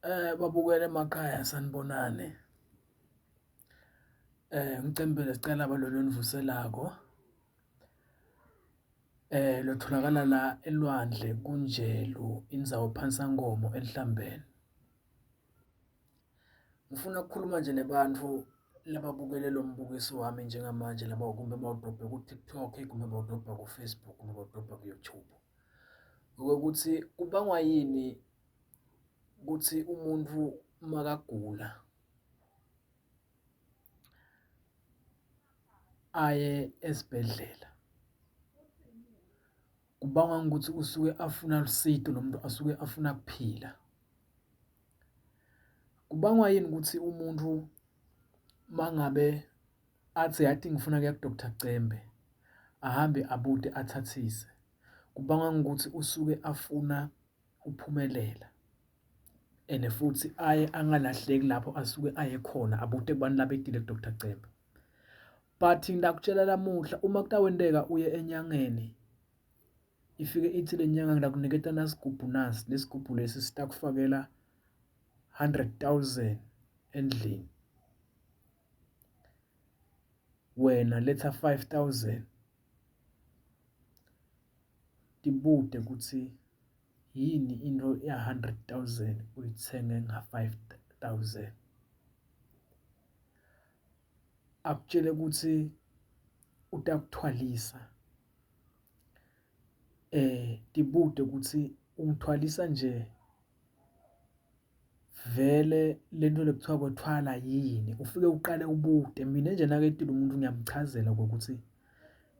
Babukeli emakhaya sanibonani. Ngicembele sicela lolo onivuselako lotholakala la elwandle kuNjelu indzawo phansi Enhlambeni. Ngifuna ukukhuluma nje nebantfu lababukele lo mbukiso wami njengamanje laba kumbe bawudobhe ku-TikTok, kumbe bawudobha ku-Facebook, kumbe bawudobha ku-YouTube. Okwekutsi kubangwa yini kutsi umuntfu makagula aye esibhedlela? Kubangwa ngekutsi usuke afuna lusito lo muntu asuke afuna kuphila. Kubangwa yini kutsi umuntfu mangabe atsi yati ngifuna kuya ku-Doctor Cembe ahambe abute atsatsise? Kubangwa ngekutsi usuke afuna kuphumelela ene futhi aye angalahleki lapho asuke aye khona abute kubantu labetile ku-Doctor Cembe. But ngakutshela lamuhla uma kutawenteka uye enyangeni ifike ithi le nyanga ngilakuniketa nasigubhu nasi lesigubhu lesi sitakufakela 100,000 endlini wena letha 5000 tibute kutsi yini into ya-100,000 uyitsenge nga-5,000. Akutjele kutsi utakuthwalisa tibute kutsi ungithwalisa nje vele lento lekuthiwa kwethwala yini? Ufike uqale ubute, mina nje naketile umuntu ngiyamchazela kokuthi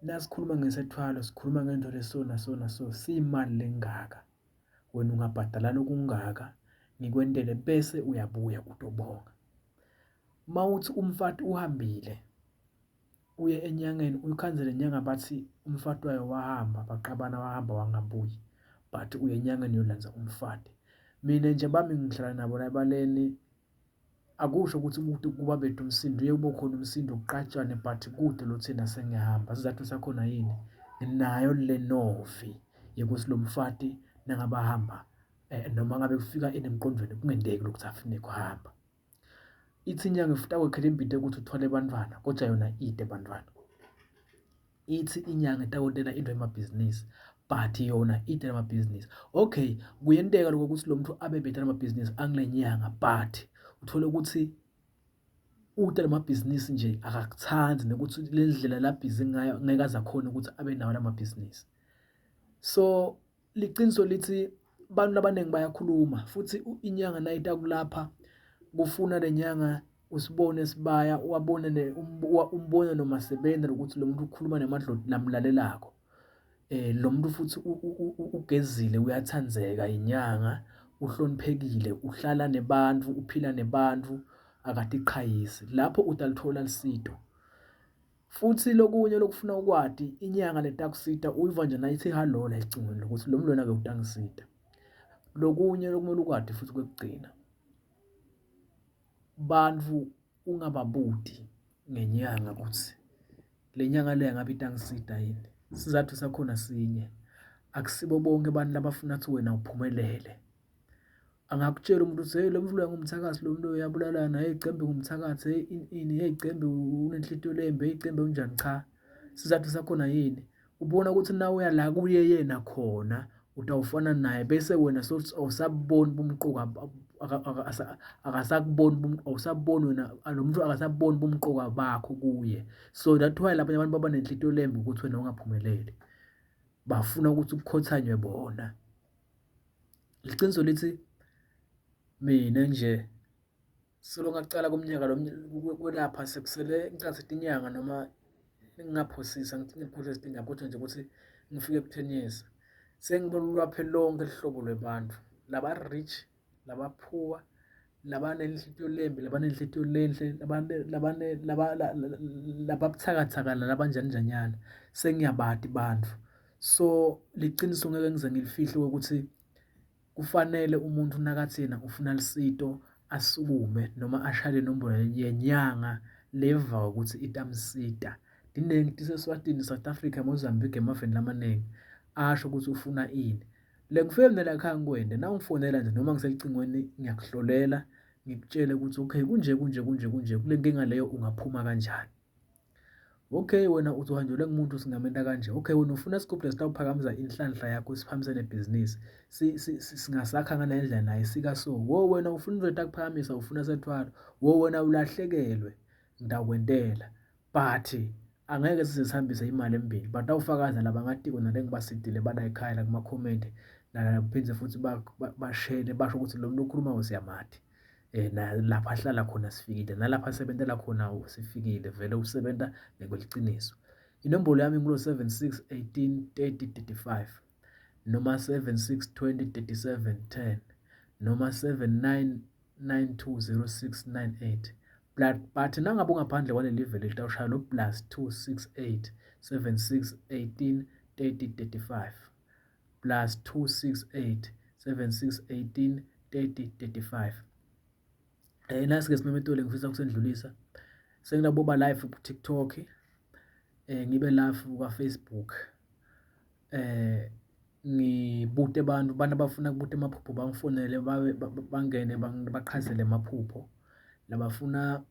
nasikhuluma ngesethwalo sikhuluma ngento leso naso naso siyimali lengaka, wena ungabhadala lokungaka ngikwentele bese uyabuya utobonga. Mawuthi umfati uhambile uye enyangeni uyikhandze lenyanga bathi umfati wayo wahamba baxabana wahamba wangabuyi but uye enyangeni uyolandza umfati. Mina nje bami ngihlala nabo la ebaleni akusho ukuthi kude kuba bede umsindo uye kube khona umsindo kuqatshwane but kude lo thina sengiyahamba isizathu sakhona yini nginayo le novi yokuthi lo mfati nangabe ahamba noma ngabe kufika ini emqondweni kungenteki lokuthi afune kuhamba. Ithi inyanga itakwekhela imbita yokuthi uthwale bantfwana kodwa yona ite bantfwana. Ithi inyanga itakwentela into yemabhizinisi but yona ite lamabhizinisi. Okay, kuyenteka lokho ukuthi lo muntu abe bete lamabhizinisi angile nyanga but uthole ukuthi ute lamabhizinisi nje akakuthandi nokuthi le ndlela labhizi ngayo ngeke aze akhone ukuthi abe nawo lamabhizinisi. So Liciniso lithi abantu labaningi bayakhuluma futhi inyanga nayitakulapha kufuna le nyanga usibone sibaya wabone umbone nomasebenza nokuthi lo muntu ukhuluma nemadloti lamlalelako. Lo muntu futhi ugezile uyathandzeka inyanga, uhloniphekile, uhlala nebantfu, uphila nebantfu, akatiqhayisi. Lapho utalithola lusito. Futhi lokunye lokufuna ukwati inyanga letakusita uyiva nje nayithi halo la ecingweni lokuthi lo mlwana ke utangisita. Lokunye lokumele ukwati futhi kwekugcina, bantfu ungababuti ngenyanga kutsi le nyanga le ngabe itangisita yini. Sizatfu sakhona sinye, akusibo bonkhe bantfu labafuna kutsi wena uphumelele. Angakutshela umuntu ukuthi hheyi lo mfula ngumthakathi lo muntu uyabulalana, hheyi Cembe ngumthakathi, hheyi ini ini, hheyi Cembe unenhlitiyo lembi, hheyi Cembe unjani. Cha, isizathu sakhona yini? Ubona ukuthi nawuya la kuye yena khona utawufana naye bese wena awusabuboni bumqoka akasakuboni awusabuboni wena lo muntu akasabuboni bumqoka bakho kuye. So that why labanye abantu baba nenhlitiyo lembi ukuthi wena ungaphumeleli, bafuna ukuthi kukhothanywe bona. Liciniso lithi mina nje solo ngacala kumnyaka lo kwelapha sekusele ngicathi tinyanga noma ngingaphosisa ngikhohlwe tinyanga kodwa nje ukuthi ngifike ku-10 years sengilwaphe lonke luhlobo lwebantfu laba-rich laba-poor labanenhlitiyo lembi labanenhlitiyo lenhle lababuthakathaka nalabanjani njanyana sengiyabati bantfu so liciniso ngeke ngize ngilifihle ukuthi kufanele umuntu nakathi yena ufuna lusito asukume noma ashaye inombolo yenyanga leva ukuthi itamsita. Tiningi tiseSwatini, South Africa, Mozambique, emaveni lamaningi asho ukuthi ufuna ini. Lengifike mina la ekhaya ngikwente nawungifonela nje noma ngiselicingweni ngiyakuhlolela ngikutshele ukuthi okay kunje kunje kunje kunje kule nkinga leyo ungaphuma kanjani. Okay wena uthi uhanjelwe ngumuntu singamenta kanje. Okay wena ufuna isigubhu lesitawuphakamisa inhlanhla yakho siphamise nebhizinisi. Singasakha ngale ndlela naye sika so. Wo wena ufuna into etakuphakamisa ufuna sethwalo. Wo wena ulahlekelwe ngitakwentela. But angeke size sihambise imali embili batawufakaza labangatiko nalengibasitile bala ekhaya la kuma-comment nalaphindze futhi bashele basho ukuthi lo muntu okhulumayo siyamati um nalapho ahlala khona sifikile nalapho asebentela khona sifikile vele usebenta ngekweliciniso. Inombolo yami ngulo 76 18 30 35 noma 76 20 37 10 noma 79 920698 but, but nangabe ungaphandle kwaleli vele litawushaya lo plus 268 76 18 30 35 plus 268 76 18 30 35. Nasi ke simemetelo ngifisa ukusendlulisa, senginaboba live ku TikTok, ngibe live kwa Facebook, ngibute abantu, abantu abafuna kubuta emaphupho bangifonele babe bangene baqhazele amaphupho. Labafuna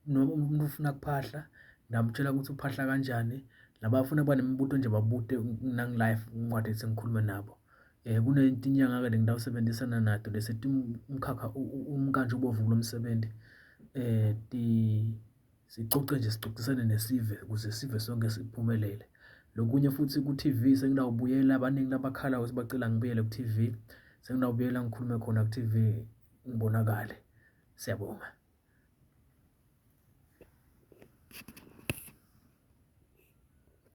noma umuntu ufuna kuphahla ngingamtshela ukuthi uphahla kanjani. Labafuna ukuba nemibuto nje babute nangi-live ngikwati ukuthi ngikhulume nabo. Kunetinyanga-ke lengitawusebenzisana nato lesi umkhakha umnkantshubomvu kulo msebenzi sicoce nje sicocisane nesive ukuze sive sonke siphumelele. Lokunye futhi ku-T_V sengitawubuyela baningi labakhala ukuthi bacela ngibuyele ku-T_V, sengitawubuyela ngikhulume khona ku-T_V ngibonakale. Siyabonga.